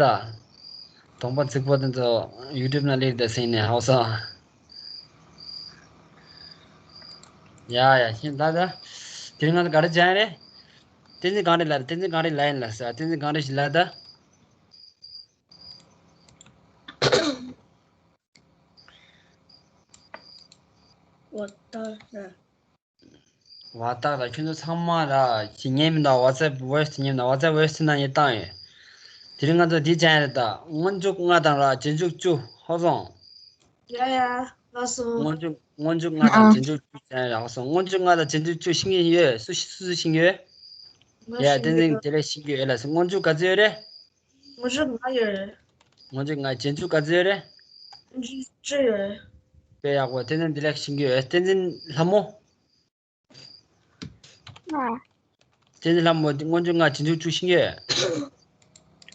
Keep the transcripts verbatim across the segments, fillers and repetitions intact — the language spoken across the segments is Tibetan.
ད། གདོང་པ་རྫིག་པོ་དེ་ཚོ་ཡུ་ཊུབ་ནང་སླེབས་ད་ཟིན་ནས་ཧའོ་སོང་། ཡ་ཡ་ཤིན་ད་ད། དེ་རིང་ང་ཚོ་ག་རེ་བྱས་རེད། བསྟན་འཛིན་གངས་རི་ལ་བསྟན་འཛིན་གངས་རི་ལ་ཡིན་ལ་ཟེར་བསྟན་འཛིན་གངས་རི་ཞིག་ལ་ད། ཝ་ཏག་ར། ཝ་ཏག་ར་ཁྱོད་ཚོ་ཚང་མ་ར་ཅི་ཉན་མི་འདུག WhatsApp voice ཉན་མི་འདུག WhatsApp voice ནང་ཉན་བཏང་ཡོད། དེ་རིང་ང་ཚོ་འདི་བྱས་རེད་ད། སྔོན་འཇུག་ལྔ་དང་ར་རྗེས་འཇུག་བཅུ་ཧ་སོང་། ཡ་ཡ་ལགས་སོ། སྔོན་འཇུག་སྔོན་འཇུག་ལྔ་དང་ཨ། རྗེས་འཇུག་བཅུ་བྱས་རེད་ཧ་སོང་། སྔོན་འཇུག་ལྔ་དང་རྗེས་འཇུག་བཅུ་ཤེས་མཁན་ཡོད། སུ་སུ་སུ་ཤེས་ཡོད། ཡ་བསྟན་འཛིན་དེ་ལས་ཤེས་ཀྱི་ཡོད་ལ་སོང་། སྔོན་འཇུག་ག་ཚོད་ཡོད་རེད། སྔོན་འཇུག་ལྔ་ཡོད་རེད། སྔོན་འཇུག་ལྔ། རྗེས་འཇུག་ག་ཚོད་ཡོད་རེད། རྗེས་འཇུག་བཅུ་ཡོད་རེད། དཔེ་ཡག་པོ། བསྟན་འཛིན་བདེ་ལེགས་ཤིང་གི་ཡོད། བསྟན་འཛིན་ལྷ་མོ། ཨ། བསྟན་འཛིན་ལྷ་མོ་སྔོན་འཇུག་ལྔ་རྗེས་འཇུག་བཅུ་ཤེས་ཀྱི་ཡོད།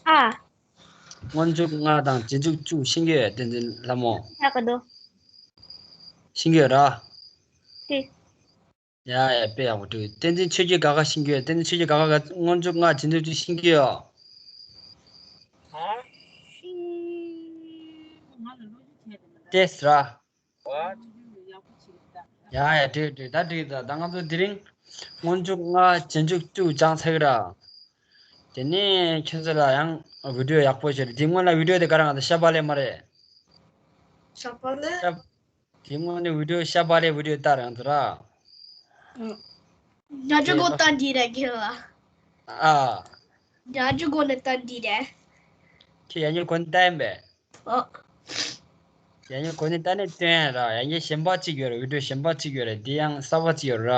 ཨ། སྔོན་འཇུག་ལྔ་དང་རྗེས་འཇུག་བཅུ་ཤེས་ཀྱི་ཡོད། བསྟན་འཛིན་ལྷ་མོ། ཡག་གི་འདུག་ཤེས་ཀྱི་ཡོད་ར། དེ། ཡ་ཡ་དཔེ་ཡག་པོ་འདུག་བསྟན་འཛིན་ཆོས་ཀྱི་དགའ་དགའ་ཤེས་ཀྱི་ཡོད། བསྟན་འཛིན་ཆོས་ཀྱི་དགའ་དགའ་ག་སྔོན་འཇུག་ལྔ་རྗེས་འཇུག་བཅུ་ཤེས་ཀྱི་ཡོད། ཏེས་ར། ཡ་ཡ་འགྲིག་འགྲིག་ད་འགྲིག་ད་ད་ང་ཚོ་དེ་རིང་སྔོན་འཇུག་ལྔ་རྗེས་འཇུག་བཅུ་སྦྱངས་ཚར་གི་ར། དེ་ནས་ཁྱོད་ཚོ་ལ་ཡང་བི་ཌིའོ་ཡག་པོ་ཞིག་རེད། དེ་སྔོན་ལ་བི་ཌིའོ་དེ་ག་རང་ང་ཚོ་ཤ་བག་ལེབ་མ་རེད། ཤ་བག་ལེབ། ཤ། དེ་སྔོན་ནས་བི་ཌིའོ་ཤ་བག་ལེབ་བི་ཌིའོ་ལྟ་རང་ཚོ་ར། ཉ་ཅུ་གོ་ལྟ་འདི་རེད་ཁྱེད་ལ། ཨ། ཉ་ཅུ་གོ་ནས་ལྟ་འདི་རེད། ཁྱེད་ཡ་ཉོ་གོ་ནས་ལྟ་ཡིན་པས། ཨོ། ཡ་ཉོ་གོ་ནས་ལྟ་ནས་སྟོན་ར། ཡ་ཉོ་གཞན་པ་གཅིག་ཡོད་ར། བི་ཌིའོ་གཞན་པ་གཅིག་ཡོད་ར། འདི་ཡང་གསར་པ་གཅིག་ཡོད་ར།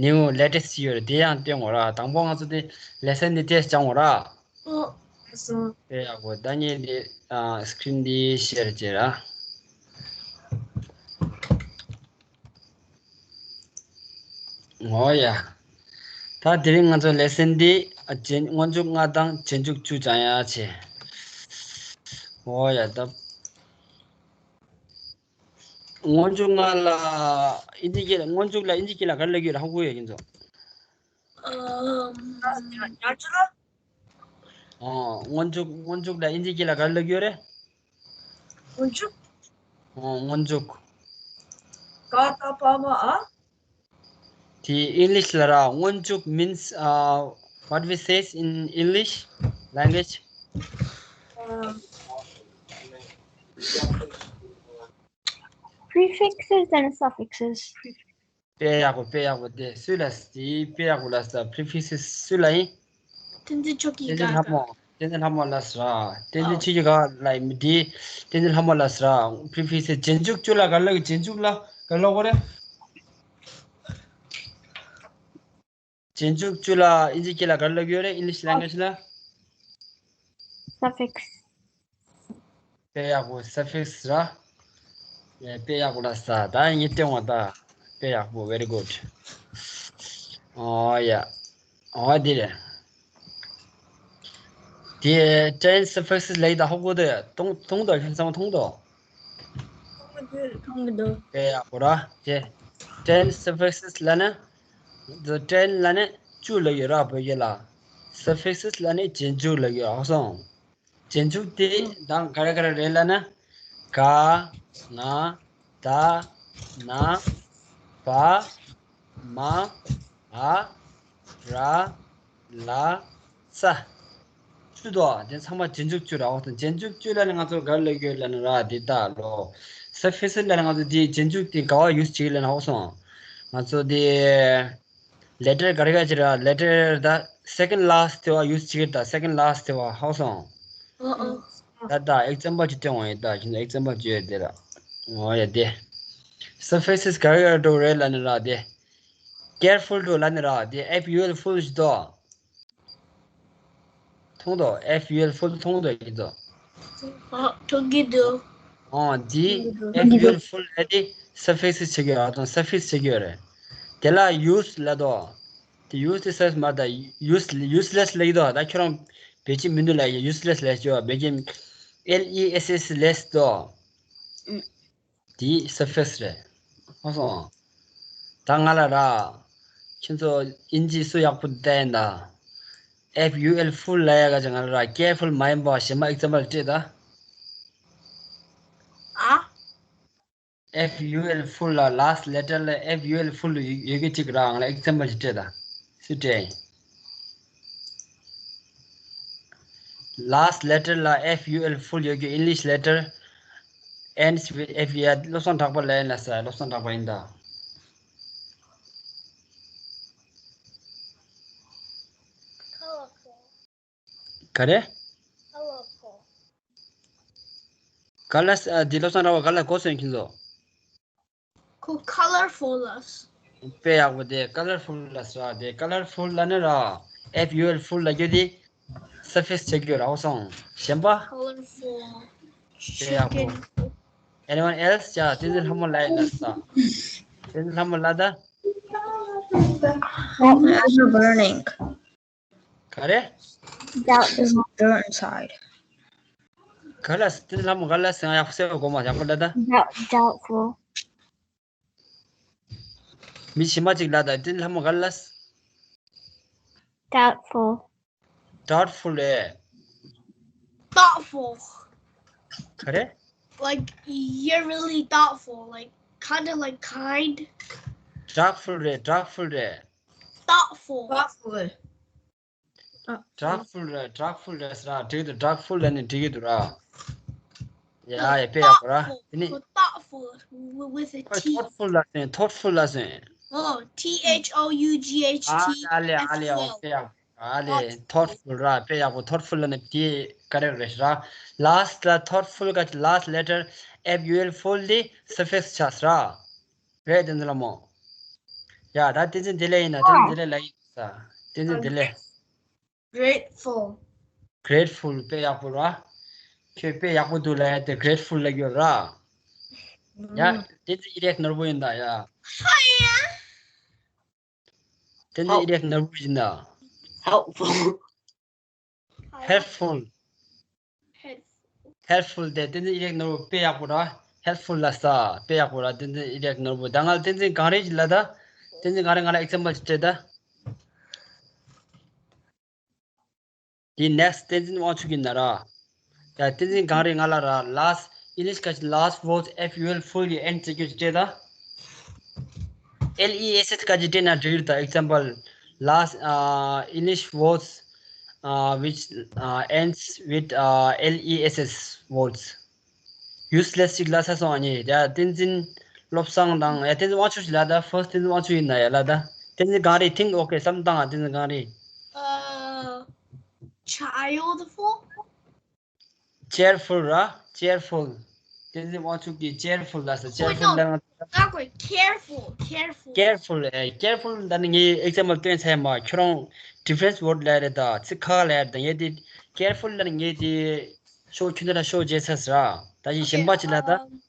ནིའུ་ལེ་ཊེ་སི་ཊི་ཡོད་ར། འདི་ཡང་སྟོན་དགོས་ར། དང་པོ་ང་ཚོ་འདི་ལེ་སན་འདི་ཏེས་སྦྱང་དགོས་ར། ཨོ། དཔེ་ཡག་པོ། ད་ངས་འདི་ཨ་སི་ཀི་རིན་འདི་ཤེར་བྱེད་ར། ཨོ་ཡ། ད་དེ་རིང་ང་ཚོ་ལེ་སན་འདི་ཨ་རྗེས་སྔོན་འཇུག་ལྔ་དང་རྗེས་འཇུག་བཅུ་སྦྱང་ཡ་བྱེད། ཨོ་ཡ་ད། སྔོན་འཇུག་ལྔ་ལ་ཨིན་ཇི་སྐད་ལ་སྔོན་འཇུག་ལ་ཨིན་ཇི་སྐད་ལ་ག་རེ་ལབ་ཀྱི་ཡོད་རེད་ཧ་གོ་ཡོད་ཁྱེད་ཚོ། ཨ། ཉ་ཅུ་ལ། ཨོ། སྔོན་འཇུག་སྔོན་འཇུག་ལ་ཨིན་ཇི་སྐད་ལ་ག་རེ་ལབ་ཀྱི་ཡོད་རེད། སྔོན་འཇུག་ཨོ། སྔོན་འཇུག་ག་ད་པ་མ་ཨ། དེ་ཨིང་ལིཤ་ལ་ར། སྔོན་འཇུག་means uh, what we says in English language. Um, prefixes and suffixes. དཔེ་ཡག་པོ། དཔེ་ཡག་པོ། དེ་སུས་ལ་དེ་དཔེ་ཡག་པོ་ལ་ས་prefixes སུས་ལ་ཡིན། བསྟན་འཛིན་ཆོས་ཀྱི་བསྟན་འཛིན་ལྷ་མོ། བསྟན་འཛིན་ལྷ་མོ་ལ་ས་ར། བསྟན་འཛིན་ཆོས་ཀྱི་ག་ལ་ཡིན་མི་དེ་བསྟན་འཛིན་ལྷ་མོ་ལ་ས་ར། prefixes རྗེས་འཇུག་བཅུ་ལ་ག་ལ་རྗེས་འཇུག་ལ་ག་ལ་གོ་རེད། རྗེས་འཇུག་བཅུ་ལ་ཨིན་ཇི་སྐད་ལ་ག་རེ་ལབ་ཀྱི་ཡོད་རེད། English language ལ། Suffix. དཔེ་ཡག་པོ། suffix ར། ཡ་དཔེ་ཡག་པོ་ལ་ས། ད་ངས་སྟོན་བ་ད། དཔེ་ཡག་པོ། very good. ཨོ་ཡ། ཨོ་འདི་རེད། དེ་ten suffixes ལབ་ཡག་ད་ཧ་གོ་དེ་མཐོང་མཐོང་དོ། ཁྱོད་ཚང་མ་མཐོང་དོ། མཐོང་གི་འདུག་དཔེ་ཡག་པོ་ར། དེ་ten suffixes ལབ་ན། the ten ལབ་ན་བཅུ་ལབ་ཡོད་ར་བོད་སྐད་ལ། suffixes ལབ་ན་རྗེས་འཇུག་ལབ་ཡོད་ཨ་སོང་། རྗེས་འཇུག་དེ་དང་ག་རེ་ག་རེ་རེད་ལབ་ན། ག་ང་ད་ན་བ་མ་འ་ར་ལ་ས། བཅུ་དོ། དེ་ཚང་མ་རྗེས་འཇུག་བཅུ་ར་ཨོ་སོང་། རྗེས་འཇུག་བཅུ་ལབ་ན་ང་ཚོ་ག་རེ་ལབ་ཀྱི་ཡོད་ལབ་ན་ར་འདི་ལྟ་ལོ། suffixes ལབ་ན་ང་ཚོ་འདི་རྗེས་འཇུག་དེ་ག་བ་use བྱེད་ཀྱི་ལབ་ན་ཨོ་སོང་། ང་ཚོ་འདི་letter ག་རེ་ག་ཅི་ར། letter ད་second last དེ་བ་use བྱེད་ཀྱི་ད་second last དེ་བ་ཨོ་སོང་། ཨོ་ཨོ། ད་ད་example ཅིག་སྟོན་འོང་ཡ། ད་ཁྱེད་ཚོ་example ཅིག་ཡོད་དེ་ར། ཨོ་ཡ་དེ། suffixes ག་རེ་ག་རེ་འགྲོ་རེད་ལབ་ན་ར་དེ། careful འགྲོ་ལབ་ན་ར་དེ། F U L full ཞིག་དོ། མཐོང་དོ། F U L full མཐོང་དོ་ཡིན་དོ། ཨ། མཐོང་གི་འདུག་ཨོ་འདི་མཐོང་གི་འདུག F U L full ཨེ་དེ་suffix བྱེད་ཀྱི་ཡོད་ར་དང་suffix བྱེད་ཀྱི་ཡོད་རེད། དེ་ལ་use ལབ་དོ། དེ་use དེ་suffix མ་ད་use useless ལབ་ཀྱི་དོ། ད་ཁྱོད་རང་བེད་སྤྱོད་མི་འདུག་ལབ་ཡ། useless ལབ་ཀྱི་ཡོད། བེད་སྤྱོད་L E S S less དོ། ཨུ། དེ་suffix རེད། ཨ་སོང་། ད་ང་ལ་ར། ཁྱེད་ཚོ་ཨིན་ཇི་སུ་ཡག་པོ་བལྟས་ཡིན་ད། F U L full ལབ་ཡ་ག་ཅིག་ང་ལ་ར། careful མ་ཡིན་པ་གཞན་པ་example སྤྲད་ད། ཨ། F U L full ལ་last letter ལ་F U L full ཡོད་ཡོད་གི་ཅིག་ར། ང་ལ་example ཅིག་སྤྲད་ད། སུ་སྤྲད་ཡིན། Last letter ལ F U L full ཡོད་གི་English letter ends with F U L བློ་བཟང་གྲགས་པ་ལ་ཡིན་ལ་ས། བློ་བཟང་གྲགས་པ་ཡིན་ད། Colorful. ག་རེ། Colorful. ག་ལ་ས། འདི་བློ་བཟང་གྲགས་པ་ག་ལ་གོ་སོན་ཁྱིན་ཚོ། ཁོ་colorful ལ་ས། དཔེ་ཡག་པོ་དེ་colorful ལ་ས་ར། དེ་colorful ལ་ནི་ར། F U L full ལ་རྒྱུ་དེ་suffix བྱེད་རྒྱུ་ར། འོ་སོང་གཞན་པ། Colorful. དཔེ་ཡག་པོ། Anyone else? ཅ་བསྟན་འཛིན་ལྷ་མོ་ལ་ཡིན་ལ་ས། བསྟན་འཛིན་ལྷ་མོ་ལ་ད། Hot and burning. ག་རེ། Doubt is dirt inside. ག་ལ་བསྟན་འཛིན་ལྷ་མོ་ག་ལ་ས། ཡག་པོ་གསལ་པོ་གོ་མ། ཡག་པོ་ལ་ད། Doubt, doubtful. མི་གཞན་པ་ཅིག་ལ་ད། བསྟན་འཛིན་ལྷ་མོ་ག་ལ་ས། Doubtful. Doubtful རེད། Thoughtful. ག་རེ། Like, you're really thoughtful. Like, kind of like kind. Doubtful རེད། Doubtful རེད། Thoughtful. Thoughtful རེད། Doubtful རེད། Doubtful རེད་ཟེར་ར། འགྲིག་འདུག Doubtful ལ་ནི་འགྲིག་གི་འདུག་ར། ཡ་ཡ། དཔེ་ཡག་པོ་ར། དེ་ནི། Thoughtful. Thoughtful with a ཁོས་T. Thoughtful ལ་ཟེར། Thoughtful ལ་ཟེར། Oh, T H O U G H T. ཨ་ལེ་ཨ་ལེ། འོ། དཔེ་ཡག་པོ། ཨ་ལེ། Thoughtful ར། དཔེ་ཡག་པོ། Thoughtful ལ་ནི་དེ་correct རེད་ར། Last ལ་thoughtful ག་ཅི། last letter F U L full དེ་suffix ཆགས་ར། རེད། བསྟན་འཛིན་ལྷ་མོ། ཡ་ད་བསྟན་འཛིན་བདེ་ལེགས་ཡིན་ན། བསྟན་འཛིན་བདེ་ལེགས་ལ་ཡིན་ས། བསྟན་འཛིན་བདེ་ལེགས། Grateful. Grateful དཔེ་ཡག་པོ་ར། ཁྱོད་དཔེ་ཡག་པོ་འདུག་ལབ་ཡ་དེ་grateful ལབ་ཡོད་ར། ཡ། བསྟན་འཛིན་ཨི་རེག་ནོར་བུ་ཡིན་ད་ཡ། བསྟན་འཛིན་ཨི་རེག་ནོར་བུ་ཡིན་ད། Helpful. Helpful. Helpful དེ་བསྟན་འཛིན་ཨི་རེག་ནོར་བུ་དཔེ་ཡག་པོ་ར། Helpful ལ་ས། དཔེ་ཡག་པོ་ར། བསྟན་འཛིན་ཨི་རེག་ནོར་བུ། ད་ང་བསྟན་འཛིན་གངས་རི་ལ་ད། བསྟན་འཛིན་གངས་རི་ང་ལ་example ཅིག་སྤྲད་ད། དེ་next བསྟན་འཛིན་དབང་ཕྱུག་གི་ན་ར། ཡ་བསྟན་འཛིན་གངས་རི་ང་ལ་ར། Last English ག་ཅི། last words F U L full ཡི་end བྱེད་རྒྱུ་ཅིག་སྤྲད་ད། L E S S ག་ཅི་སྤྲད་ན་འགྲིག་རེད་ད། Example, last uh, English words uh, which uh, ends with uh, L E S S words. Useless ཅིག་ལབ་ས་སོང་ཨ་ནི། ཡ་བསྟན་འཛིན་བློ་བཟང་དང་། ཡ་བསྟན་འཛིན་དབང་ཕྱུག་ཅིག་ལབ་ད། First བསྟན་འཛིན་དབང་ཕྱུག་ཡིན་ན་ཡ་ལབ་ད། བསྟན་འཛིན་གངས་རི། Think, okay, བསམ་བཏང་ཨ། བསྟན་འཛིན་གངས་རི། Uh, childful. Cheerful ར། Cheerful བསྟན་འཛིན་དབང་ཕྱུག་གིས་cheerful ལབ་ས། Cheerful ལབ་ན། Careful, careful. Careful ཨེ། Careful ལབ་ན་ངས་example སྟོན་ཚར་མ། ཁྱོད་རང་difference word ལབ་རེད་ད། ཚིག་ཁག་ལབ་རེད་ད། ངས་དེ་careful ལབ་ན་ངས་དེ་ཤོག་ཁྱོད་འདི་ལ་ཤོག་བརྗེ་ཚར་ཟེར་ར། ད་ཡིན་གཞན་པ་ཅིག་ལབ་ད།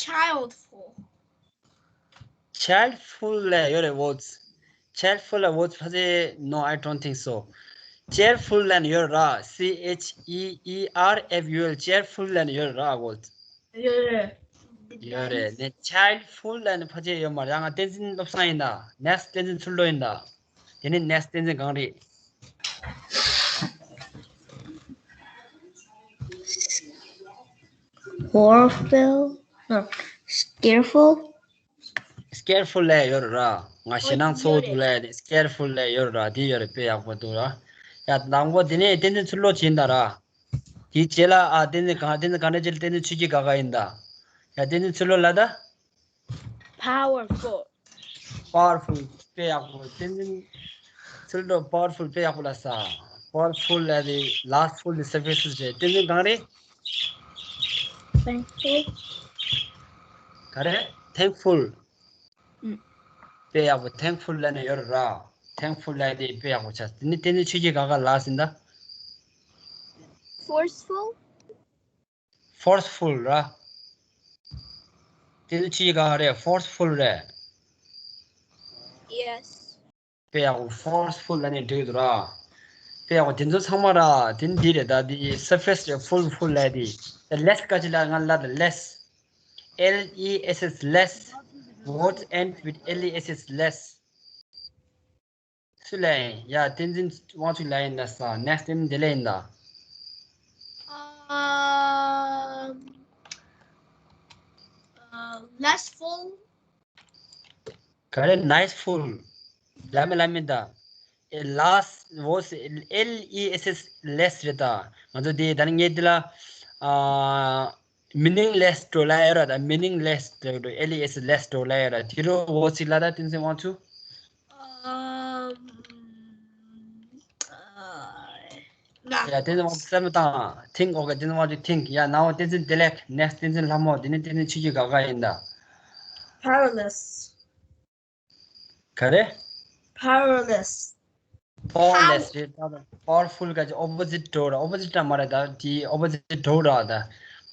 Childful. Childful ལ་ཡོད་རེད་words. Childful ལ་words ཕལ་ཆེར། No, I don't think so. Cheerful ལ་ཡོད་ར། C H E E R F U L. Cheerful ལ་ཡོད་ར་words. ཡོད་རེད། ཡོད་རེད། ནས་childful ལ་ཕལ་ཆེར་ཡོད་མ་རེད། ཡང་ང་བསྟན་འཛིན་བློ་བཟང་ཡིན་ད། Next བསྟན་འཛིན་ཚུལ་ལོ་ཡིན་ད། དེ་ནས་next བསྟན་འཛིན་གངས་རི། Horrible. No. Scareful. Scareful ལ་ཡོད་ར། ང་ཞེད་སྣང་ཚ་པོ་འདུག་ལབ་ནས་scareful ལ་ཡོད་ར། དེ་ཡོད་རེད། དཔེ་ཡག་པོ་འདུག་ར། ཡ་དང་པོ་དེ་ནས་བསྟན་འཛིན་ཚུལ་ལོ་ཡིན་ད་ར། དེའི་རྗེས་ལ་ཨ་བསྟན་འཛིན་གངས། བསྟན་འཛིན་གངས་རིའི་རྗེས་ལ་བསྟན་འཛིན་ཆོས་ཀྱི་དགའ་དགའ་ཡིན་ད། ཡ་བསྟན་འཛིན་ཚུལ་ལོ་ལབ་ད། Powerful. Powerful དཔེ་ཡག་པོ། བསྟན་འཛིན་ཚུལ་ལོ་powerful དཔེ་ཡག་པོ་ལབ་ས། Powerful ལབ་དེ་last full དེ་suffix བྱས། བསྟན་འཛིན་གངས་རི། Thankful. ག་རེ། Thankful. ཨུམ། དཔེ་ཡག་པོ། Thankful ལབ་ནས་ཡོད་ར། Thankful ལབ་དེ་དཔེ་ཡག་པོ་ཆགས། དེ་ནི་བསྟན་འཛིན་ཆོས་ཀྱི་དགའ་དགའ་ལབ་ཟིན་ད། Forceful. Forceful ར། དེ་ཚོ་ཆོས་ཀྱི་དགའ་དགའ་རེད། Forceful རེད། Yes. དཔེ་ཡག་པོ། Forceful ལབ་ནས་འགྲིག་འདུག་ར། དཔེ་ཡག་པོ། དེ་ཚོ་ཚང་མ་ར། དེ་ནི་འདི་རེད་ད། འདི་suffix རེད། Ful, ful ལབ་དེ། The less ག་ཅི་ལབ། ང་ལ་the less. L E S S, less. Words end with L E S S, less. ཚུ་ལ་ཡིན། ཡ། བསྟན་འཛིན་དབང་ཕྱུག་ལ་ཡིན་ད་ས། next བསྟན་འཛིན་བདེ་ལེགས་ཡིན་ད། Um, uh, less full. ག་རེ། nice full ལ་མེ་ལ་མེ་ད། less was L E S S less རེད་ད། ང་ཚོ་དེ་ད་ནི་ངས་དེ་ལ་ཨ། meaningless འགྲོ་ལ་ཡོད་ར་ད། meaningless འགྲོ། L E S S less འགྲོ་ལ་ཡོད་ར། དེ་རུ་འོ་ཚིག་ལ་ད་བསྟན་འཛིན་དབང་ཕྱུག Um, uh, ཡ། བསྟན་འཛིན་དབང་ཕྱུག་བསམ་བློ་བཏང་། think okay བསྟན་འཛིན་དབང་ཕྱུག think ཡ། ནའོ་བསྟན་འཛིན་བདེ་ལེགས། next བསྟན་འཛིན་ལྷ་མོ། དེ་ནི་བསྟན་འཛིན་ཆོས་ཀྱི་དགའ་དགའ་ཡིན་ད། powerless. ག་རེ། powerless. powerless རེད་ད། powerful ག་ཅི་opposite འགྲོ་ར། opposite འདྲ་མ་རེད་ད། དེ་opposite འགྲོ་ར་ད།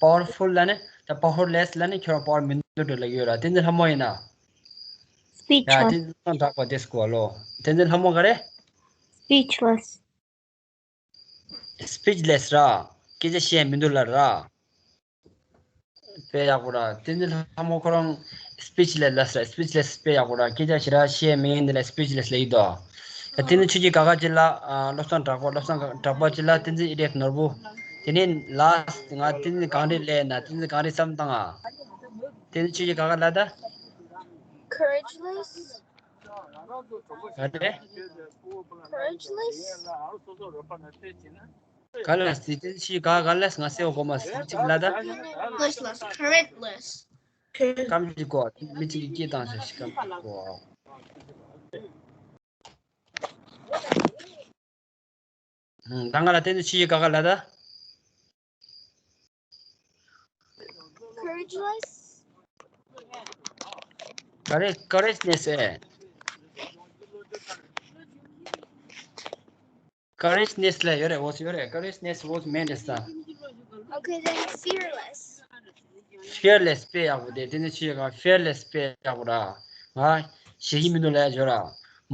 powerful ལ་ནི་ད། powerless ལ་ནི་ཁྱོད་རང་power མི་འདུག་འགྲོ་ལ་ཡོད་ར། བསྟན་འཛིན་ལྷ་མོ་ཡིན་ན། ཡ། Speechless. བསྟན་འཛིན་དྲག་པ་དེ་སྐོར་ལོ། བསྟན་འཛིན་ལྷ་མོ་ག་རེ། Speechless. speechless ར། སྐད་ཆ་བཤད་མི་འདུག་ལ་ར། དཔེ་ཡག་པོ་ར། བསྟན་འཛིན་ལྷ་མོ་ཁོ་རང་speechless ལ་ར། speechless དཔེ་ཡག་པོ་ར། སྐད་ཆ་ཞེ་དྲག་བཤད་མི་ཉན་དེ་ལ་speechless ལ་ཡིན་དོ། ད་བསྟན་འཛིན་ཆོས་ཀྱི་དགའ་དགའ་ཅིག་ལ་ཨ། བློ་བཟང་གྲགས་པ། བློ་བཟང་གྲགས་པ་ཅིག་ལ་བསྟན་འཛིན་ཨི་རེག་ནོར་བུ། དེ་ནས་last ང་བསྟན་འཛིན་གངས་རི་ལ་ཡིན་ན། བསྟན་འཛིན་གངས་རི་བསམ་བཏང་ཨ། བསྟན་འཛིན་ཆོས་ཀྱི་དགའ་དགའ་ལ་ད། courageless. ག་རེ། courageless. ག་ལ་སི་ཏན་ཤི་ག་ག་ལ་སི་ང་སེ་བ་གོ་མ་སི་ཅིག་ལ་ད། courageless. courageless. སྐམ་གྱི་གོ་མི་གཅིག་གིས་སྐད་བཏང་ཤག་སྐམ་གྱི་གོ། ད་ང་ལ་བསྟན་འཛིན་ཆོས་ཀྱི་དགའ་དགའ་ལ་ད། courageless. ག་རེ། courageousness ཨེ། courageousness ལ་ཡོད་རེད། འོ་ཡོད་རེད། courageousness was meant ད། Okay, then fearless. fearless དཔེ་ཡག་པོ་དེ། བསྟན་འཛིན་ཆོས་ཀྱི་དགའ་དགའ་fearless དཔེ་ཡག་པོ་ར། ང་ཞེད་ཀྱི་མི་འདུག་ལབ་ཡ་ཅིག་ཡོད་ར།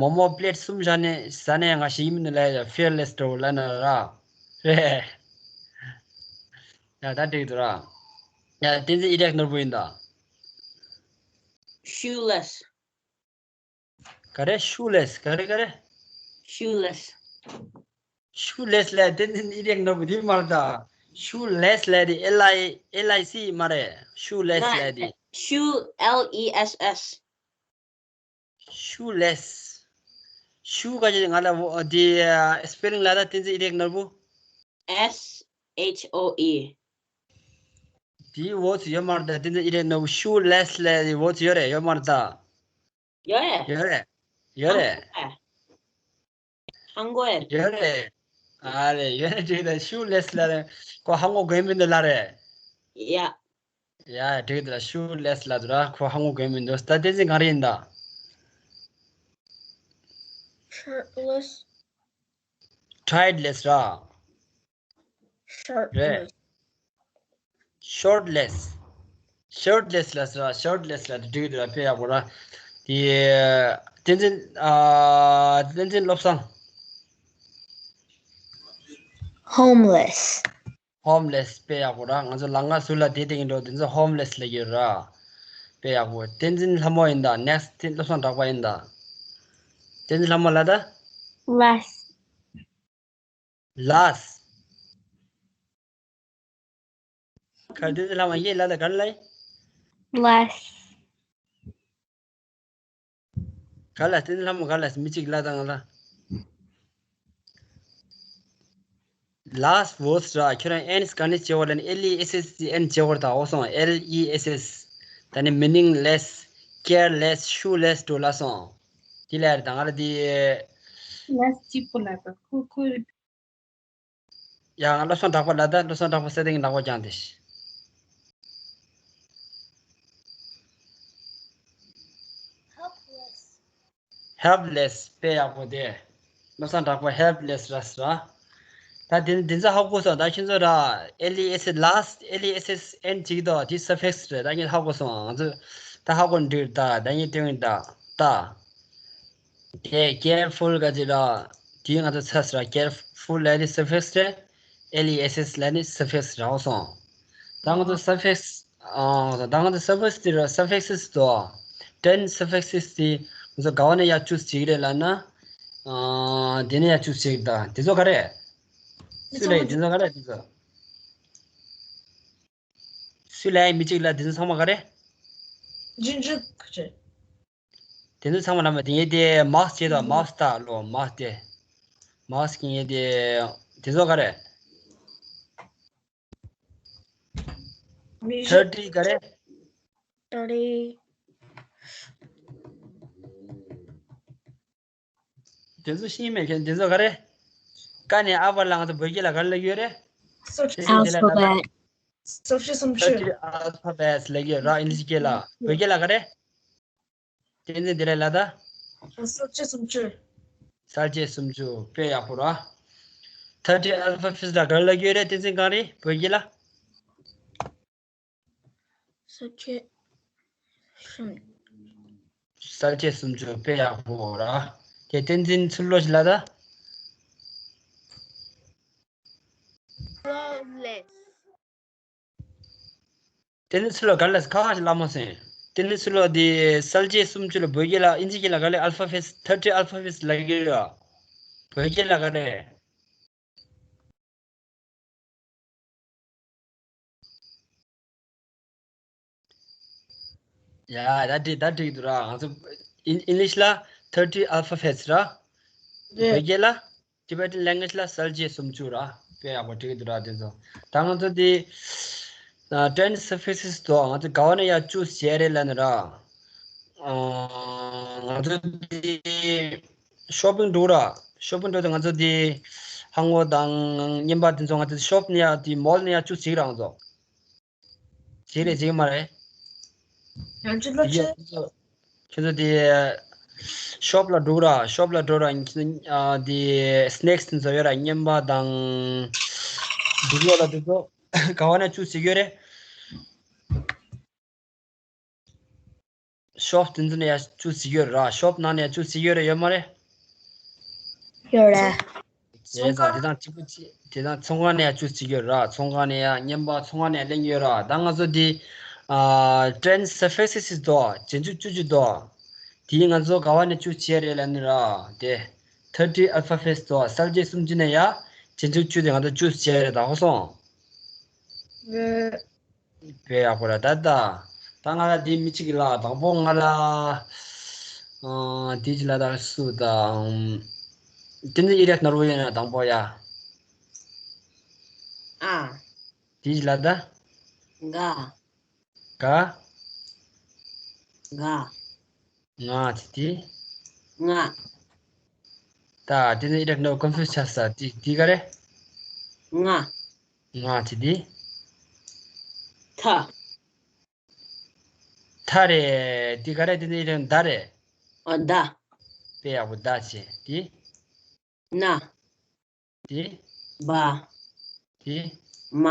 མོག་མོག་plate གསུམ་བཞག་ནས་ཟ་ནས་ང་ཞེད་ཀྱི་མི་འདུག་ལབ་ཡ་ཅིག fearless འདྲ་བོ་ལབ་ན་ར། རེད། ཡ་ད་འགྲིག་འདུག་ར། ཡ་བསྟན་འཛིན་ཨི་རེག་ནོར་བུ་ཡིན་ད། shoeless. ག་རེ། shoeless ག་རེ་ག་རེ། shoeless. shoeless ལབ་དེ་ནི་ཨི་རེག་ནོར་བུ་དེ་མ་རེད་ད། shoeless ལབ་དེ་L I L I C མ་རེད། shoeless ལབ་དེ། shoe L E S S. shoeless. shoe ག་ཅི་ང་ལ་འོ་དེ་spelling ལ་ད་བསྟན་འཛིན་ཨི་རེག་ནོར་བུ། S H O E. དེའི་འོ་ཚོ་ཡོད་མ་རེད་ད། བསྟན་འཛིན་ཨི་རེག་ནོར་བུ། shoeless ལབ་དེ་འོ་ཚོ་ཡོད་རེད་ཡོད་མ་རེད་ད། ཡོད་རེད། ཡོད་རེད། ཡོད་རེད། ཧང་གོ་ཡ། ཡོད་རེད། ཨ་རེ་ཡོད་རེད། འགྲིག་ད། shoeless ལབ་རེད། ཁོ་ཧ་གོ་གོ་མི་འདུག་ལབ་རེད། ཡ། ཡ་འགྲིག་ད། shoeless ལབ་འདུག་ར། ཁོ་ཧ་གོ་གོ་མི་འདུག་ད་བསྟན་འཛིན་གངས་རི་ཡིན་ད། shirtless. shirtless ར། shirtless. shirtless. shirtless ལབ་ཟེར་བ། shirtless ལབ་དེ་འགྲིག་འདུག་ར། དཔེ་ཡག་པོ་ར། དེ་བསྟན་འཛིན་ཨ། བསྟན་འཛིན་བློ་བཟང་། homeless. homeless དཔེ་ཡག་པོ་ར། ང་ཚོ་ལམ་ཁ་ཟུར་ལ་བསྡད་བསྡད་ཀྱི་འགྲོ་དེ་ཚོ་homeless ལབ་ཀྱི་ཡོད་ར། དཔེ་ཡག་པོ། བསྟན་འཛིན་ལྷ་མོ་ཡིན་ད། next བསྟན་བློ་བཟང་གྲགས་པ་ཡིན་ད། བསྟན་འཛིན་ལྷ་མོ་ལ་ད། less. less. ག་བསྟན་འཛིན་ལྷ་མོ་ཡིན་ལ་ད་ག་ལ། less. ག་ལ་བསྟན་འཛིན་ལྷ་མོ་ག་ལ་མི་གཅིག་ལ་དང་ལ། less was ར། ཁྱོད་རང་ཨེན་ག་ནས་བྱེད་བར་ལ་ནི་L E S S N བྱེད་བར་ད། འོ་སོང་། L E S S ད་ནི་meaningless, careless, shoeless འགྲོ་ལ་སོང་། དེ་ལ་ཡར་ད་ང་ལ་དེ། less གཅིག་པོ་ལ་ད་ཁོ་ཁོ། ཡང་བློ་བཟང་གྲགས་པ་ལ་ད། བློ་བཟང་གྲགས་པ་སེ་ཏིང་ལག་པ་བརྐྱངས་ཏེ། helpless དཔེ་ཡག་པོ་དེ། བློ་བཟང་གྲགས་པ་helpless ར་ཟེར་བ། ད་དེ་འདི་ཚོ་ཧ་གོ་སོང་། ད་ཁྱེད་ཚོ་ར། L E S S less, L E S S N གཅིག་དོ་དེ་suffix རེད། ད་ངས་ཧ་གོ་སོང་། ང་ཚོ་ད་ཧ་གོ་འགྲིག་ད་ད་ངས་དེ་ཡིན་ད་ད། དེ་careful ག་ཅི་ར། དེ་ང་ཚོ་ཚ་ཟེར་བ། careful ལ་ནི་suffix རེད། L E S S ལ་ནི་suffix རེད། ཧ་གོ་སོང་། ད་ང་ཚོ་suffix ཨང་། ད་ང་ཚོ་suffix དེ་ར། suffixes དོ། ten suffixes དེ་ང་ཚོ་ག་བ་ནས་ཡར་choose བྱེད་ཀྱི་རེད་ལབ་ན། ཨ། དེ་ནས་ཡ་བཅུ་གཅིག་དང་དེ་ཚོ་ག་རེ། སུས་ལབ་ཡིན་དེ་ཚོ་ག་རེ་དེ་ཚོ། སུས་ལབ་ཡིན་མི་གཅིག་ལ་དེ་ཚོ་ཚང་མ་ག་རེ། རྗེས་འཇུག་གི་ཆེད། དེ་ཚོ་ཚང་མ་ལ་མ་དེ་ངས་དེ་མཱགས་བྱས་དང་མཱགས་ལྟ་ལོ་མཱགས་དེ། མཱགས་ཀྱི་ངས་དེ་དེ་ཚོ་ག་རེ། མི་ཐར་ཊི་ག་རེ། ཐར་ཊི། དེ་ཚོ་ཤེས་མེད་མཁན་དེ་ཚོ་ག་རེ། ཀ་ནས་ཨལ་ཕ་ལ་ང་ཚོ་བོད་སྐད་ལ་ག་རེ་ལབ་ཀྱི་ཡོད་རེད། སོ་དེ་ཚོ་དེ་ལ་ལབ་ད། སོ་བཞི་སུམ་ཅུ། ཐར་ཊི་ཨལ་ཕ་བེ་ཊི་ལབ་ཀྱི་ཡོད་ར་ཨིན་ཇི་སྐད་ལ་བོད་སྐད་ལ་ག་རེ། བསྟན་འཛིན་དེ་ལ་ལབ་ད། གསལ་བྱེད་སུམ་ཅུ། གསལ་བྱེད་སུམ་ཅུ་དཔེ་ཡག་པོ་ར། ཐར་ཊི་ཨལ་ཕ་བེ་ཊི་ལ་ག་རེ་ལབ་ཀྱི་ཡོད་རེད་བསྟན་འཛིན་གངས་རི་བོད་སྐད་ལ། གསལ་བྱེད་སུམ། གསལ་བྱེད་སུམ་ཅུ་དཔེ་ཡག་པོ་ར། དེ་བསྟན་འཛིན་ཚུར་ལོག་ཅིག་ལབ་ད། Flawless། བསྟན་འཛིན་ཚུར་ལོག་ག་རེ་ལབ་ཁ་ཁ་ཞིག་ལབ་མ་སོང་། བསྟན་འཛིན་ཚུར་ལོག་དེ་གསལ་བྱེད་སུམ་ཅུ་ལ་བོད་སྐད་ལ་ཨིན་ཇི་སྐད་ལ་ག་རེ་ཨལ་ཕ་བེ་ཊི་ཐར་ཊི་ཨལ་ཕ་བེ་ཊི་ལབ་ཀྱི་ར། བོད་སྐད་ལ་ག་རེ། ཡ་ད་འགྲིག་ད་འགྲིག་འདུག་ར། ང་ཚོ་ཨིན་ཨིན་ལིཤ་ལ་ཐར་ཊི་ཨལ་ཕ་བེ་ཊི་ར། རེད། བོད་སྐད་ལ་ཊི་བེ་ཊན་ལེང་གུ་ཨེ་ཇི་ལ་གསལ་བྱེད་སུམ་ཅུ་ར། དཔེ་ཡག་པོ་འགྲིག་འདུག་ར་དེ་ཚོ། ད་ང་ཚོ་དེ་ཨ་ཊེན་སར་ཕེ་སི་སི་དོ་ང་ཚོ་ག་བ་ནས་ཡ་ཅུ་སི་བྱས་རེད་ལབ་ན་ར། ཨ་ང་ཚོ་དེ་ཤོ་པིང་འགྲོ་ར། ཤོ་པིང་འགྲོ་དུས་ང་ཚོ་དེ་ཧང་ཝོ་དང་རྔན་པ་དེ་ཚོ་ང་ཚོ་ཤོབ་ནས་ཡ་དེ་མོལ་ནས་ཡ་ཅུ་སི་བྱེད་ཀྱི་ར་ང་ཚོ། བྱེད་རེད་བྱེད་ཀྱི་མ་རེད། ཡང་ཅི་ལོ་ཆེ། ཁྱོད་ཚོ་དེ་ཤོབ་ལ་འགྲོ་ར། ཤོབ་ལ་འགྲོ་ར། ཨ་དེ་སི་ནེག་སི་དེ་ཚོ་ཡོད་ར། རྔན་པ་དང་འབྲུག་ལོ་ལ་དེ་ཚོ་ག་བ་ནས་ཅུ་སི་བྱེད་ཀྱི་ཡོད་རེད། ཤོབ་དེ་ཚོ་ནས་ཡ་ཅུ་སི་ཡོད་ར། ཤོབ་ནང་ནས་ཅུ་སི་ཡོད་རེད་ཡོད་མ་རེད། ཡོད་རེད། བྱས་ཙང་དེ་དང་གཅིག་པ་གཅིག་དེ་དང་ཚོང་ཁང་ནས་ཡ་ཅུ་སི་ཡོད་ར། ཚོང་ཁང་ནས་ཡ་རྔན་པ་ཚོང་ཁང་ནས་ལེན་ཡོད་ར། ད་ང་ཚོ་དེ་ཨ་ཊེན་སར་ཕེ་སི་སི་དོ་རྗེས་འཇུག་བཅུ་གཅིག་དོ། དེ་ང་ཚོ་ག་བ་ནས་ཅུ་སི་བྱས་རེད་ལབ་ན་ར། དེ་ཐར་ཊི་ཨལ་ཕ་བེ་ཊི་དོ་གསལ་བྱེད་སུམ་ཅུ་ནས་ཡ་རྗེས་འཇུག་བཅུ་དེ་ང་ཚོ་ཅུ་སི་བྱས་རེད། ད་ཧ་གོ་སོང་། དཔེ་ཡག་པོ་ར་ད་ད། ད་ང་ལ་འདི་མི་གཅིག་ལ་དང་པོ་ང་ལ། ཨ་འདི་གཅིག་ལ་ད་སུ་དང་། དེ་ནི་ཨི་རེག་ནོར་བུ་ཡིན་ན་དང་པོ་ཡ། ཨ། འདི་གཅིག་ལ་ད། ག་ག་ག་ང་དེ་དེ། ང་། ད་དེ་ནི་ཨི་རེག་ནོར་བུ་ཀོན་ཕིའུ་སི་ཆགས་ས་དེ་དེ་ག་རེ། ང་། ང་དེ་དེ། ཐ། ཐ་རེད། དེ་ག་རེ་དེ་ནི་ཨི་རེག་ད་རེད། ཨ་ད། དཔེ་ཡག་པོ་ད་བྱས་དེ། ན། དེ། བ། དེ། མ།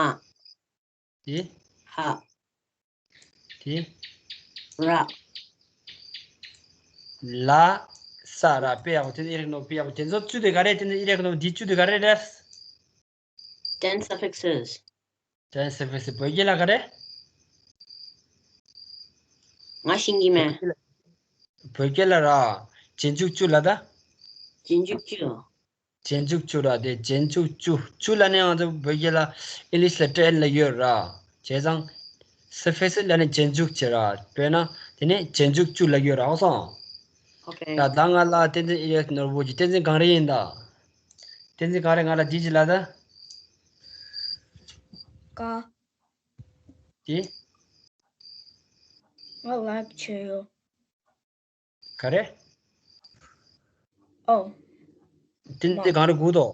དེ། ཧ། དེ། ར། ལ། ས་ར། དཔེ་ཡག་པོ་དེ་ནི་ཨི་རེག་ནོར་བུ་དཔེ་ཡག་པོ་དེ་ཚོ་བཅུ་དེ་ག་རེ་དེ་ནི་ཨི་རེག་ནོར་བུ་འདི་བཅུ་དེ་ག་རེ་རེད། ཊེན་སར་ཕེ་སི་སི། ཊེན་སར་ཕེ་སི་སི་བོད་སྐད་ལ་ག་རེ། ང་ཤེས་ཀྱི་མེད། བོད་སྐད་ལ་ར། རྗེས་འཇུག་བཅུ་ལ་ད། རྗེས་འཇུག་བཅུ། རྗེས་འཇུག་བཅུ་ར་དེ་རྗེས་འཇུག་བཅུ། བཅུ་ལ་ནི་ང་ཚོ་བོད་སྐད་ལ་ཨིན་ལིཤ་ལ་ཊེན་ལ་ཡོད་ར། བྱས་ཙང་སར་ཕེ་སི་སི་ལ་ནི་རྗེས་འཇུག་བྱེད་ར། དཔེར་ན་དེ་ནི་རྗེས་འཇུག་བཅུ་ལ་ཡོད་ར། ཧ་གོ་སོང་། ཨོ་ཁེ། ད་ད་ང་ལ་བསྟན་འཛིན་ཨི་རེག་ནོར་བུ་གྱི་བསྟན་འཛིན་གངས་རི་ཡིན་ད། བསྟན་འཛིན་གངས་རི་ང་ལ་འདི་གཅིག་ལ་ད། ཀ་དེ། ང་ལབ་བྱས་ཡོད། ག་རེ། ཨོ། དེ་ནི་མ། གངས་རི་དགུ་དོ།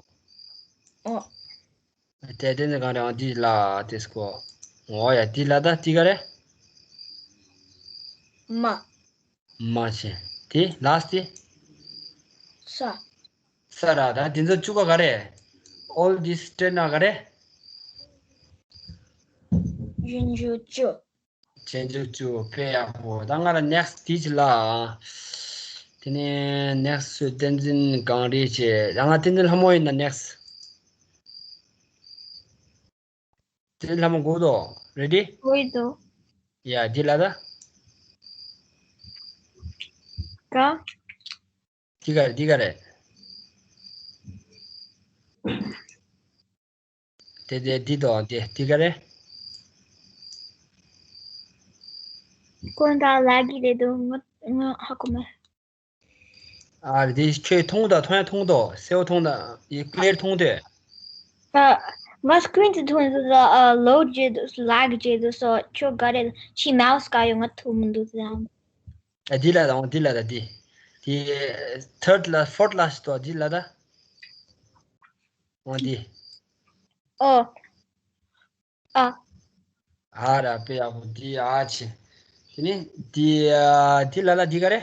ཨོ། དེ་དེ་ནི་གངས་རི་ཨང་དེ་ལ་དེ་སྐོ། ངོ་ཡ་དེ་ལ་ད་དེ་ག་རེ། མ། མ་བྱས། དེ་ལ་སི་དེ། ས། ས་ར་ད་དེ་ཚོ་བཅུ་ག་ག་རེ། All this ten ན་ག་རེ། རྗེས་འཇུག་བཅུ། རྗེས་འཇུག་བཅུ། དཔེ་ཡག་པོ། ད་ང་ལ་ནེག་སི་ཊི་དེ་གཅིག་ལ། དེ་ནས་ནེག་སི་ཊི་བསྟན་འཛིན་གངས་རི་བྱས། ཡང་ང་བསྟན་འཛིན་ལྷ་མོ་ཡིན་ན་ནེག་སི་ཊི། བསྟན་འཛིན་ལྷ་མོ་དགོས་དོ། རེ་ཌི། དགོས་དོ། ཡ་འདི་ལ་ད། ག་འདི་ག་རེ་འདི་ག་རེ། དེ་དེ་འདི་དང་དེ་འདི་ག་རེ། ཁོ་ད་ལ་གི་རེད་འདུག་ང་ང་ཧ་གོ་མེད། ཨ་འདི་ཁྱོད་མཐོང་དང་མཐོང་ཡ་མཐོང་དང་གསལ་བོ་མཐོང་དང་ཡི་ཀླེར་མཐོང་དེ། ཨ་ང་སི་ཀི་རིན་དུ་མཐོང་འདུག་ཨ་ལོ་རྗེས་འདུག་ལ་གི་རྗེས་འདུག་སོ་ཁྱོད་ག་རེ་ཕྱི་མའུ་སི་ག་ཡོད་ང་ཐུག་མི་འདུག་ཟེར། ཨ་འདི་ལ་དང་འདི་ལ་ད་འདི། འདི་ཐར་ཌི་ལ་ཕོར་ཐི་ལ་ཞིག་ཏོ་འདི་ལ་ད། འོ་འདི། ཨོ། ཨ། ཨ་ར་དཔེ་ཡག་པོ་འདི་ཨ་ཆེ། དེ་ནི་འདི་ཨ་འདི་ལ་ལ་འདི་ག་རེ།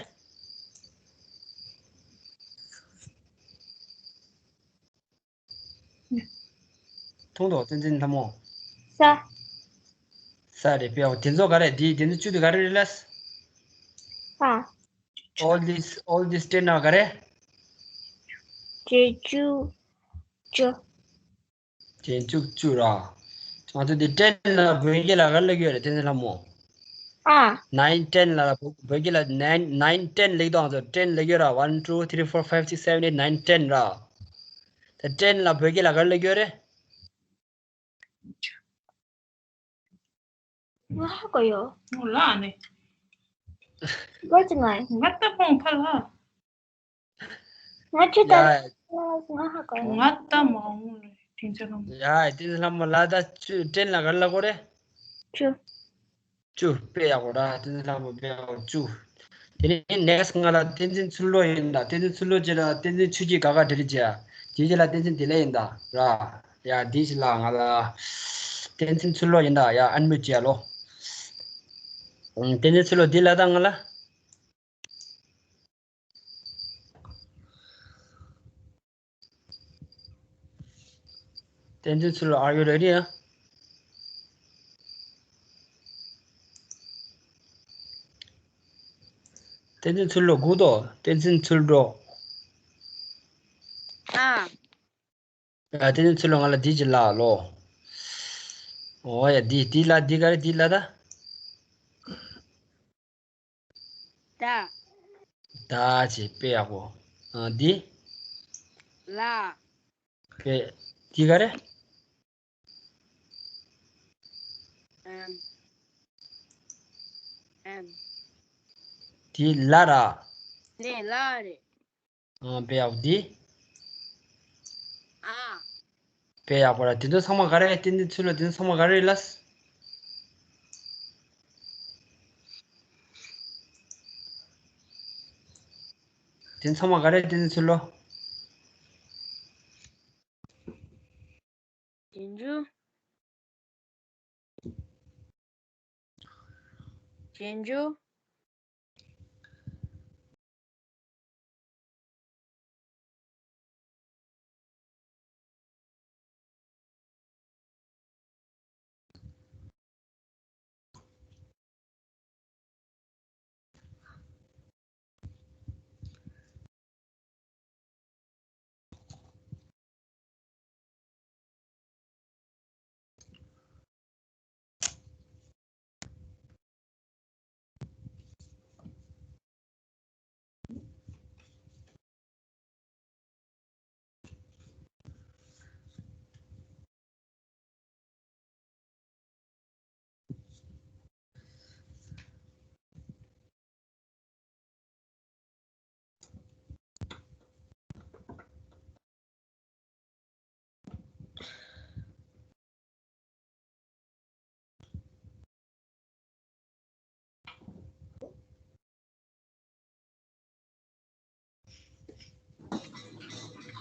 མཐོང་དོ་བསྟན་འཛིན་ལྷ་མོ། ས། ས་རེད་དཔེ་ཡག་པོ་དེ་ཚོ་ག་རེ་འདི་དེ་ཚོ་བཅུ་དེ་ག་རེ་རེད་ལ། ས། All this all this ten ན་ག་རེ། བཅུ། བཅུ། བཅུ་བཅུ་ར། ང་ཚོ་འདི་ཊེན་ལ་བོད་སྐད་ལ་ག་རེ་ལབ་ཀྱི་ཡོད་རེད་བསྟན་འཛིན་ལྷ་མོ། ཨ། ནའིན་ཊེན་ལ་བོད་སྐད་ལ་ནའིན་ནའིན་ཊེན་ལབ་དང་ང་ཚོ་ཊེན་ལབ་ཀྱི་ཡོད་ར། one two three four five six seven eight nine ten ར། ད་ཊེན་ལ་བོད་སྐད་ལ་ག་རེ་ལབ་ཀྱི་ཡོད་རེད། ང་ཧ་གོ་ཡོད། ངོ་ལ་ནི། གོ་ཅི་ང་། ང་ལྟ་ཕོང་ཕ་ལ། ང་ཅི་ལྟ། ཡ། ང་ཧ་གོ་ཡོད། ང་ལྟ་མ་འོང་ལེ་དེང་ཚེ་ལམ། ཡ་དེང་ཚེ་ལམ་ལ་ད་བཅུ་ཊེན་ལ་ག་རེ་ལབ་དགོས་རེད། བཅུ། བཅུ་དཔེ་ཡག་པོ་ར་དེང་ཚེ་ལམ་དཔེ་ཡག་པོ་བཅུ། དེ་ནས་ནེག་སི་ང་ལ་བསྟན་འཛིན་ཚུལ་ལོ་ཡིན་ད། བསྟན་འཛིན་ཚུལ་ལོ་རྗེས་ལ་བསྟན་འཛིན་ཆོས་སྐྱིད་དགའ་དགའ་འབྲེལ་རེ་བྱས། དེ་རྗེས་ལ་བསྟན་འཛིན་བདེ་ལེགས་ཡིན་ད་ར། ཡ་དེ་རྗེས་ལ་ང་ལ་བསྟན་འཛིན་ཚུལ་ལོ་ཡིན་ད། ཡ་ཨན་མིའུཊ་བྱས་ལོ། བསྟན་འཛིན་ཚུལ་ལོ་འདི་ལ་ད་ང་ལ། བསྟན་འཛིན་ཚུལ་ལོ། Are you ready? ཨ། བསྟན་འཛིན་ཚུལ་ལོ་སྒུག་དོ། བསྟན་འཛིན་ཚུལ་ལོ། ཨ། ཡ་བསྟན་འཛིན་ཚུལ་ལོ་ང་ལ་འདི་ཅིག་ལབ་ལོ། འོ་ཡ་འདི་འདི་ལ་འདི་ག་རེ་འདི་ལ་ད། ད། ད་ཅེས་དཔེ་ཡག་པོ། ཨ་འདི། ལ། དཔེ། འདི་ག་རེ། ཨེམ། ཨེམ། འདི་ལ་ར། ནས་ལ་རེད། ཨ་དཔེ་ཡག་པོ་འདི། ཨ། དཔེ་ཡག་པོ་ར། དེ་ཚོ་ཚང་མ་ག་རེ། བསྟན་འཛིན་ཚུལ་ལོ་དེ་ཚོ་ཚང་མ་ག་རེ་ལ། དེ་ཚང་མ་ག་རེ། བསྟན་འཛིན་ཚུལ་ལོ། རྗེས་འཇུག་རྗེས་འཇུག་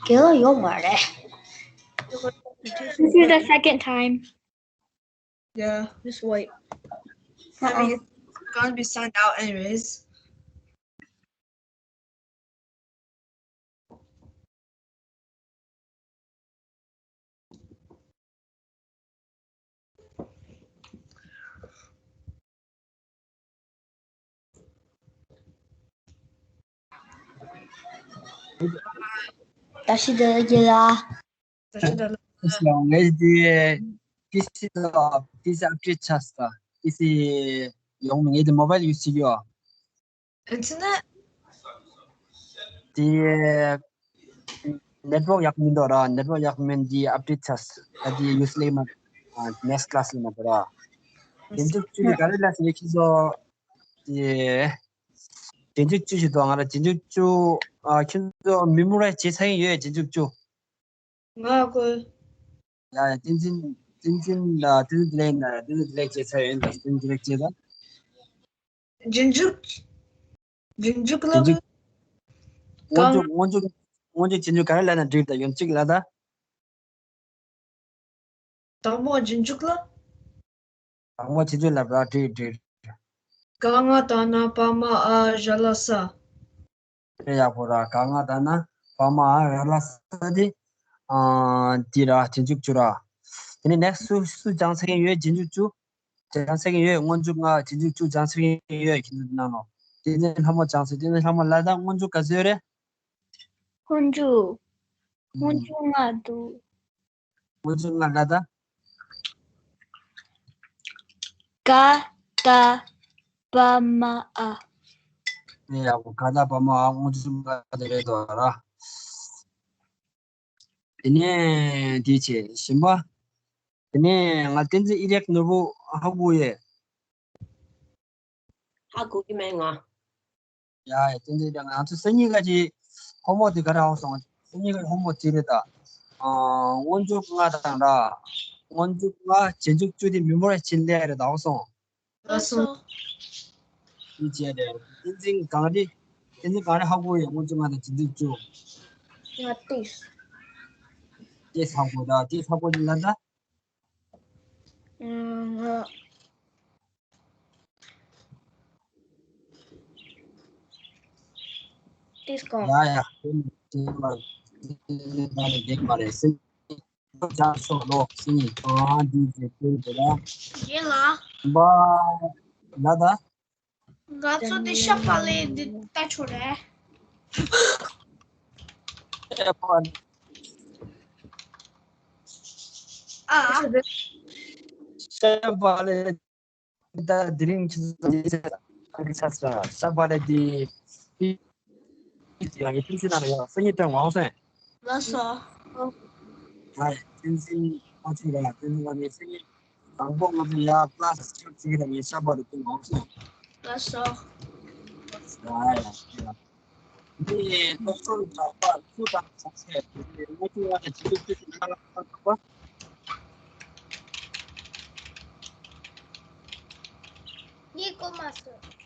རྒན་ལགས་ཡོད་མ་རེད། This is the second time. Yeah, just wait. I mean, it's gonna be sent out anyways. ད་ཤི་ད་རྒྱལ་ལ། ད་ཤི་ད་ལ། ངས་འདི་ཏི་སི་དང་ཏི་སི་ཨབ་ཌེཊ་ཆགས་སོང་། ཏི་སི་ཡོང་མི་ངས་འདི་མོ་བྷལ་ཡུ་སི་བྱེད་ཀྱི་ཡོད། ཨིན་ཊར་ནེཊ། དེ་ network ཡག་མི་འདུག་ར། network ཡག་མིན་འདི་update ཆགས། ད་འདི་ཡུས་ལེ་མ། next class ལ་མ་འདུག་ར། རྗེས་འཇུག་བཅུ་ནི་ག་རེ་ལ་ཟེར་ཁྱེད་ཚོ། ཨེ། རྗེས་འཇུག་བཅུ་ཞིག་འདུག་ང་ར་རྗེས་འཇུག་བཅུ། ཨ། ཁྱེད་ཚོ་memorize བྱས་ཚར་ཡིན་ཡོད། རྗེས་འཇུག་བཅུ། ང་དགོས། ཡ་ཡ། བསྟན་འཛིན། བསྟན་འཛིན་ལ་བསྟན་འཛིན་དེ་ལས་ན་བསྟན་འཛིན་དེ་ལས་བྱས་ཚར་ཡོད། ད་བསྟན་འཛིན་དེ་ལས་བྱས་ད། རྗེས་འཇུག་རྗེས་འཇུག་ལ། རྗེས་འཇུག་སྔོན་འཇུག་སྔོན་འཇུག་རྗེས་འཇུག་ག་རེ་ལབ་ན་འགྲིག་ད་ཡོང་གཅིག་ལ་ད། དང་པོ་རྗེས་འཇུག་ལ། དང་པོ་རྗེས་འཇུག་ལ་བ་འགྲིག་འགྲིག་ག་ང་ད་ན་པ་མ་འ་ར་ལ་ས། དཔེ་ཡག་པོ་ར། ག་ང་ད་ན་པ་མ་འ་ར་ལ་ས་དེ། ཨ། འདི་ར་རྗེས་འཇུག་བཅུ་ར། དེ་ནས་next སུ་སུ་སྦྱང་ཚར་གྱི་ཡོད། རྗེས་འཇུག་བཅུ་སྦྱང་ཚར་གྱི་ཡོད། སྔོན་འཇུག་ལྔ་རྗེས་འཇུག་བཅུ་སྦྱང་ཚར་གྱི་ཡོད། ཁྱེད་ཚོ་ནང་ལོ། དེ་ནས་ལྷ་མོ་སྦྱང་ཚར། དེ་ནས་ལྷ་མོ་ལ་ད་སྔོན་འཇུག་ག་ཚོད་རེད། སྔོན་འཇུག་སྔོན་འཇུག་ལྔ་འདུག་སྔོན་འཇུག་ལྔ་ལ་ད། ག་ད་པ་མ་འ། ཨེ་ཡག་པོ། ག་ད་པ་མ་འ་སྔོན་འཇུག་ལྔ་དེ་རེད་དོ་ར། དེ་ནས་དེ་བྱས་གཞན་པ། དེ་ནས་ང་བསྟན་འཛིན་ཨི་རེག་ནོར་བུ་ཧ་གོ་ཡས། ཧ་གོ་གི་མེད་ང་། ཡ་ཡ། བསྟན་འཛིན་ཨི་རེག་ང་ཚོ་སང་ཉིན་ག་ཅིག་ཧོམ་ཝོག་དེ་ག་རེ་ཧ་གོ་སོང་། སང་ཉིན་ག་ཧོམ་ཝོག་ཅིག་རེད་ད། ཨ། སྔོན་འཇུག་ལྔ་དང་ར། སྔོན་འཇུག་ལྔ་རྗེས་འཇུག་བཅུ་དེ་memorize བྱེད་ལས་རེད་ད་ཧ་གོ་སོང་། ལགས་སོ། འདི་བྱས་ཏེ། བསྟན་འཛིན་གངས་རི། བསྟན་འཛིན་གངས་རི་ཧ་གོ་ཡོད། སྔོན་འཇུག་ལྔ་དང་རྗེས་འཇུག་བཅུ། ང་ཏིས། ཏིས་ཧ་གོ་ད། ཏིས་ཧ་གོ་ལ་ད། ང་ཏིས་གོ། ཡ་ཡ། དེ་མ་རེད། དེ་མ་རེད། སེམས། ལྕགས་ཤོག་ལོག་སེང་གང་འདི་ཟེར་ཁྱེར་དེ་ལ། རྒན་ལགས། བ། ལ་ད། ང་ཚོ་དེ་ཤ་པ་ལེ་འདི་ལྟ་ཆོག་རེད། ཤ་པ་ལེ། ཨ། ཤ་པ་ལེ། ད་དེ་རིང་ཁྱེད་ཚོ་འདི་ཚེ་ཨ་ནི་ཆ་ས་ཤ་པ་ལེ་འདི། ཡང་ཡི་ཕིན་ཚེ་ན་ཡང་སེང་གེ་སྟོན་འོང་སེ། ལགས་སོ། ང་བསྟན་འཛིན་ཨ་ཆུ་ར་བསྟན་འཛིན་ཨ་ནི་སེང་གེ། དང་པོ་ང་ཚོ་ཡ་ཀླ་སི་ཆགས་ཅིག་ར་ངས་ཤ་པ་ལེ་སྟོན་འོང་སེ། ལགས་སོ། ཡ་ཡ་ཡ། འདི་ནི་སློབ་སྦྱོང་གྲགས་པ་བཅུ་དང་གྲངས་ཚད་དེ་ནི་ལྔ་བཅུ་ང་དང་བཅུ་དྲུག་བཅུ་དྲུག་ལྔ་ལ་ཁ་གྲགས་པ། ངས་གོ་མ་སོང་